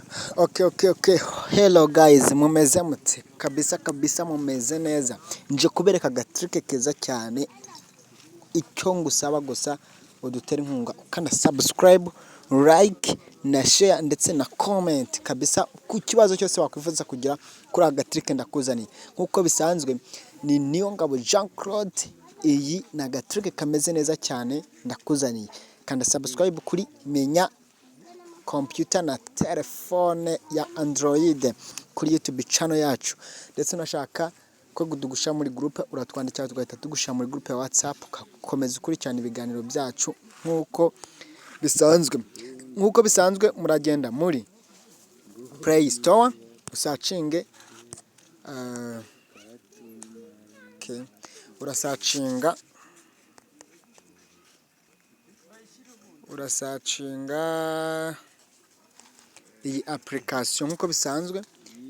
Okay. Hello guys, mumeze mute? Kabisa kabisa mumeze neza. Nje kubereka agatrick keza cyane. Icyo ngusaba gusa, udutere inkunga ukanda subscribe, like na share ndetse na comment kabisa ku kibazo cyose wakwifuza kugira kuri aka gatrick ndakuzaniye. Nk'uko bisanzwe ni Niyongabo Jean Claude, iyi ni agatrick kameze neza cyane ndakuzaniye. Kanda subscribe kuri Menya Computer na telefone ya Android kuri YouTube channel yacu. Ndetse unashaka ko tugushyira muri groupe, uratwandikira tugahita tugushyira muri groupe ya WhatsApp, ugakomeza ukurikirana ibiganiro byacu nk'uko bisanzwe. Nk'uko bisanzwe muragenda muri Play Store usearchinge, okay. Urasearchinga iyi application nk'uko bisanzwe,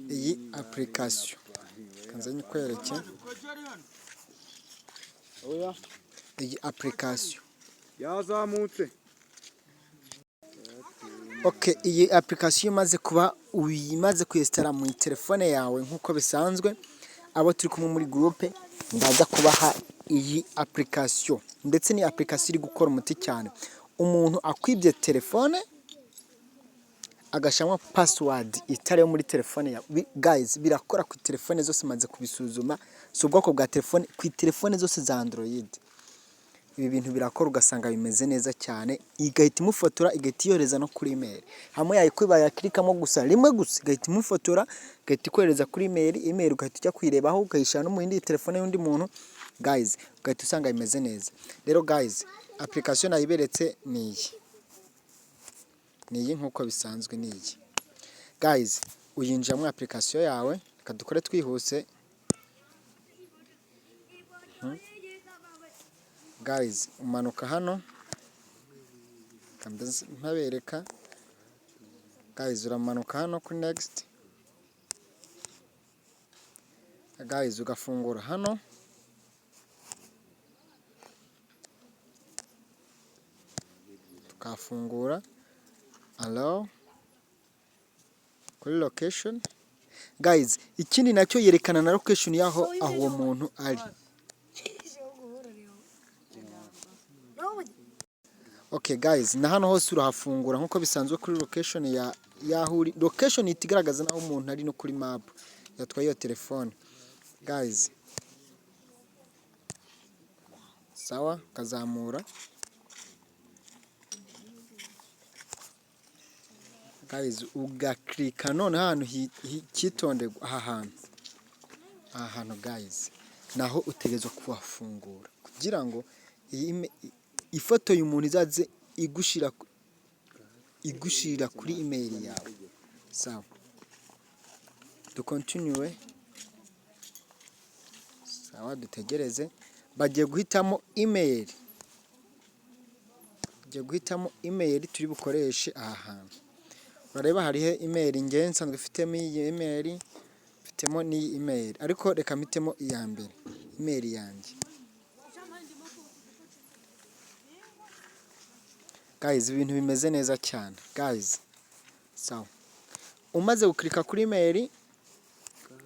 iyi application kanze nyikwereke, iyi application. Yazamutse. Okay, iyi application imaze kuba uyimaze kuyinstalla mu telefone yawe nk'uko bisanzwe, abo turi kumwe muri groupe ndaza kubaha iyi application. Ndetse ni application iri gukora umuti cyane. Umuntu akwibye telefone agashyiramo password itari iyo muri telefone yawe, guys, birakora ku telefone zose, maze kubisuzuma, si ubwoko bwa telefone, ku telefone zose za Android. Ibi bintu birakora, ugasanga bimeze neza cyane, igahita imufotora, igahita iyohereza no kuri email. Hamwe yayikwiba yaclickamo gusa rimwe gusa, igahita imufotora, igahita ikohereza kuri email, email ugahita ujya kuyirebaho, ukayishyira no mu yindi telefone y'undi muntu, guys, ugahita usanga bimeze neza. Rero guys, application nayiberetse ni iyi. Ni iyi nk'uko bisanzwe ni iyi. Guys, uyinjiramo application yawe, reka dukore twihuse. Guys, umanuka hano, reka mbe mpabereka. Guys, uramanuka hano kuri next. Guys, ugafungura hano. Tukafungura allow kuri location. Guys, ikindi nacyo yerekana na location y'aho aho uwo muntu ari. Okay guys, na hano hose urahafungura nk'uko bisanzwe kuri location ya y'aho uri. Location ihita igaragaza n'aho umuntu ari no kuri map yatwaye iyo telefone. Guys, sawa, ukazamura. Guys, ugaclicka noneho ahantu hitonderwa, aha hantu. Aha hantu guys, naho utegerezwa kuhafungura kugira ngo iyi ifoto y'umuntu izaze igushira kuri email yawe. Sawa. Ducontinue. Sawa, dutegereze. Bagiye guhitamo email. Bagiye guhitamo email turi bukoreshe aha hantu. Urareba hariho email, njyewe nsanzwe mfitemo iyi email, mfitemo n'iyi email, ariko reka mpitemo iya mbere, email yanjye. Guys, ibintu bimeze neza cyane. Guys, sawa. Umaze guclicka kuri email,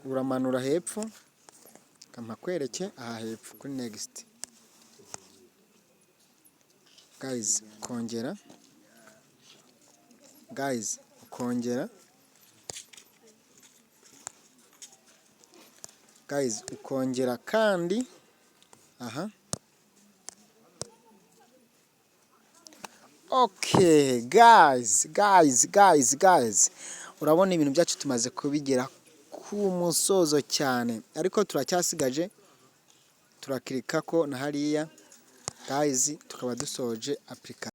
uramanura hepfo, reka mpakwereke aha hepfo kuri next. Guys, ukongera. Guys, ukongera. Guys, ukongera kandi aha. Okay guys, guys, guys, guys, urabona ibintu byacu tumaze kubigera ku musozo cyane, ariko turacyasigaje, turaclicka ko na hariya guys, tukaba dusoje application.